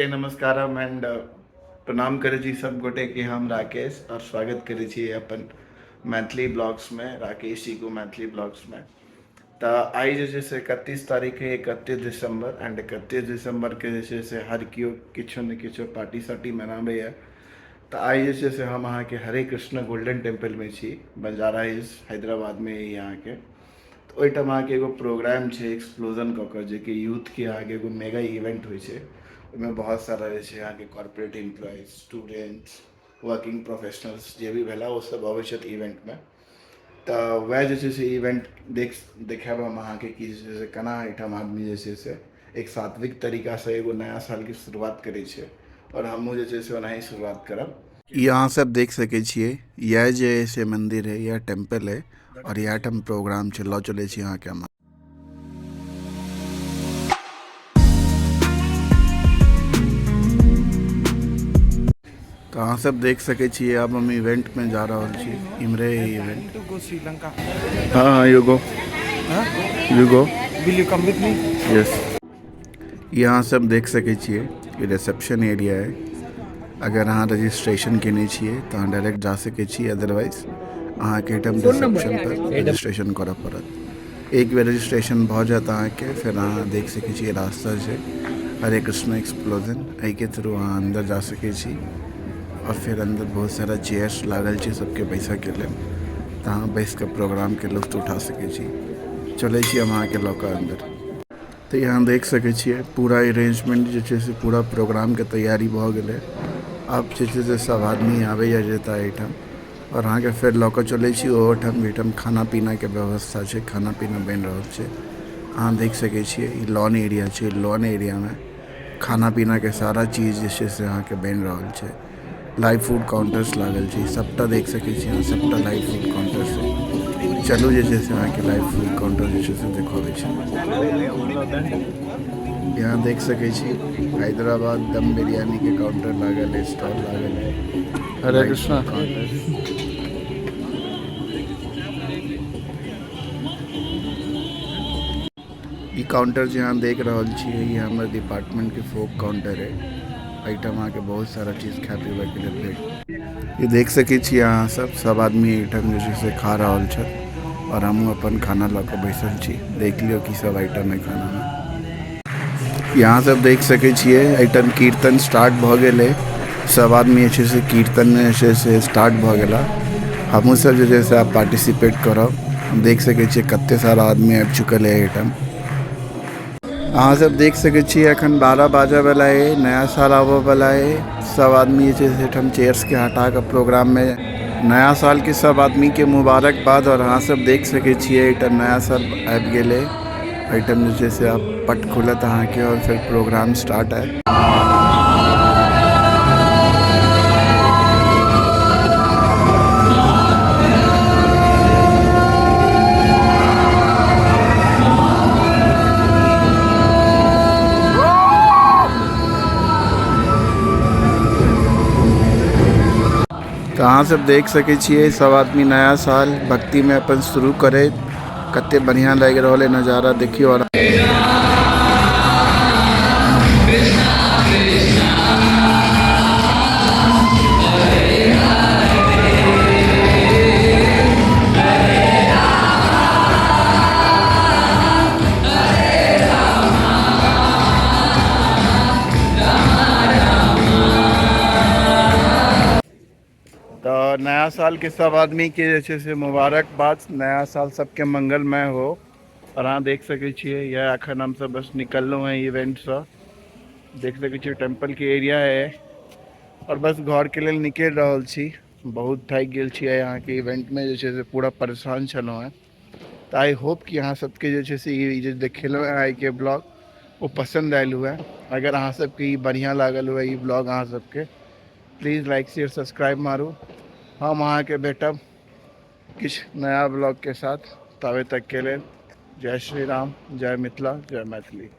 नमस्ते, नमस्कारम and प्रणाम करै छी सब गोटे के। हम राकेश और स्वागत करै छी अपन मैथिली ब्लॉग्स में, राकेश जी को मैथिली ब्लॉग्स में। तऽ आइ जे छै से 31 तारीख है, 31 दिसंबर एंड 31 दिसंबर के जे छै से हर केओ किछो ने किछो पार्टी सार्टी मनाबैए। तऽ आइ जे छै से हम अहाँके हरे कृष्ण गोल्डन टेम्पल में छी, बंजारा हिल्स हैदराबाद में ई अहाँके। तऽ ओहिठाम अहाँके एगो प्रोग्राम छै एक्सप्लोजन कऽ कऽ, जेकि यूथके अहाँके एगो मेगा इवेंट होइ छै। ओहिमे बहुत सारा जे छै अहाँके corporate employees, students, working professionals जे भी भेला ओ सब अबै छथि इवेंटमे। तऽ वएह जे छै से इवेंट देखायब हम अहाँके कि जे छै से केना एहिठाम आदमी जे छै से एक सात्विक तरीकासँ एगो नया सालके शुरुआत करै छै आओर हमहूँ जे छै से ओनाही शुरुआत करब। ई अहाँ सब देख सकै छियै, इएह जे से मंदिर है, यह टेम्पल है और इएह ठाम प्रोग्राम छै। लऽ चलै छी अहाँके हम। तऽ अहाँ सब देख सकै छियै, आब हम इवेंट में जा रहल छी। इम्हरे है event. To go Sri Lanka. हाँ हाँ, you go. Huh? You go. Will you come with me? Yes. यहाँ सब देख सकै छियै, ई रिसेप्शन एरिया है। अगर अहाँ रजिस्ट्रेशन केने छियै तऽ अहाँ डायरेक्ट जा सकै छी, अदरवाइज अहाँके एहिठाम रिसेप्शन पर रजिस्ट्रेशन करऽ पड़त। एक बेर रजिस्ट्रेशन भऽ जायत अहाँके, फेर अहाँ देख सकै छियै रास्ता छै हरे कृष्ण एक्सप्लोजन, एहिके थ्रू अहाँ अन्दर जा सकै छी। आओर फेर अन्दर बहुत सारा चेयर्स लागल छै सबके बैसऽके लेल, तऽ अहाँ बैस कऽ प्रोग्रामके लुत्फ उठा सकै छी। चलै छी हम अहाँके लऽ कऽ अन्दर। तऽ यहाँ देख सकै छियै पूरा अरेंजमेंट जे छै से पूरा प्रोग्रामके तैयारी भऽ गेलै। आब जे छै से सब आदमी आबैए जेता एहिठाम आओर अहाँके फेर लऽ कऽ चलै छी ओहोठाम जाहिठाम खाना पीनाके व्यवस्था छै, खाना पीना बनि रहल छै। अहाँ देख सकै छियै ई लॉन एरिया छै, लॉन एरियामे खाना पीनाके सारा चीज जे छै से अहाँके बनि रहल छै। लाइव फूड काउंटर्स लागल छै, सबटा देख सकै छी अहाँ, सबटा लाइव फूड काउंटर छै। चलू जे छै से अहाँके लाइव फूड काउंटर जे छै से देखबै छी। यहाँ देख सकै छी हैदराबाद दम बिरयानी के काउंटर लागल है, स्टॉल लागल है। हरे कृष्णा काउंटर। ई काउंटर जे अहाँ देख रहल छियै ई हमर डिपार्टमेंट के फोक काउंटर है। एहिठाम अहाँके बहुत सारा चीज खाय पीबै के लेल भेट। ई देख सकै छियै अहाँ सब, सब आदमी एहिठाम जे छै से खा रहल छथि और हमहूँ अपन खाना लऽ कऽ बैसल छी। देख लियौ की सब आइटम है खाना में। यहाँ सब देख सकै छियै एहिठाम कीर्तन स्टार्ट भऽ गेल है। सब आदमी जे छै से कीर्तन में जे छै से स्टार्ट भऽ गेला। हमहूँ सब जे छै से आब पार्टिसिपेट करब। देख सकै छियै कते सारा आदमी आबि चुकल है एहिठाम। अहाँ सब देख सकै छियै एखन 12 बाजऽ वाला है, नया साल आबऽ वाला है। सब आदमी जे छै से एहिठाम चेयर्स के हटा कऽ प्रोग्राम में नया साल के सब आदमी के मुबारकबाद। और अहाँ सब देख सकै छियै एहिठाम नया साल आबि गेलै। एहिठाम जे छै से आब पट खुलत अहाँके और फेर प्रोग्राम स्टार्ट हैत। तऽ अहाँ सब देख सकै छियै सब आदमी नया साल भक्ति में अपन शुरू करैत कते बढ़िया लागि रहल है नजारा देखियौ। और तऽ नया साल के सब आदमी के जे छै से मुबारकबाद। नया साल सबके मंगलमय हो। और अहाँ देख सकै छियै यह अखन हम सब बस निकललहुँ हैं इवेंटसँ। देख सकै छियै टेम्पल के एरिया है और बस घर के लेल निकलि रहल छी। बहुत थाकि गेल छियै अहाँके इवेंटमे जे छै से पूरा परेशान छलहुँ हेँ। तऽ I hope कि अहाँ सबके जे छै से ई जे देखेलहुँ हेँ आइके ब्लॉग ओ पसन्द आयल हुए। अगर अहाँ सबके ई बढ़िआँ लागल हुए ई ब्लॉग अहाँ सबके, प्लीज लाइक शेयर सब्सक्राइब मारू। हम अहाँके भेटब किछु नया ब्लॉगके साथ, ताबे तकके लेल जय श्री राम, जय मिथिला, जय मैथिली।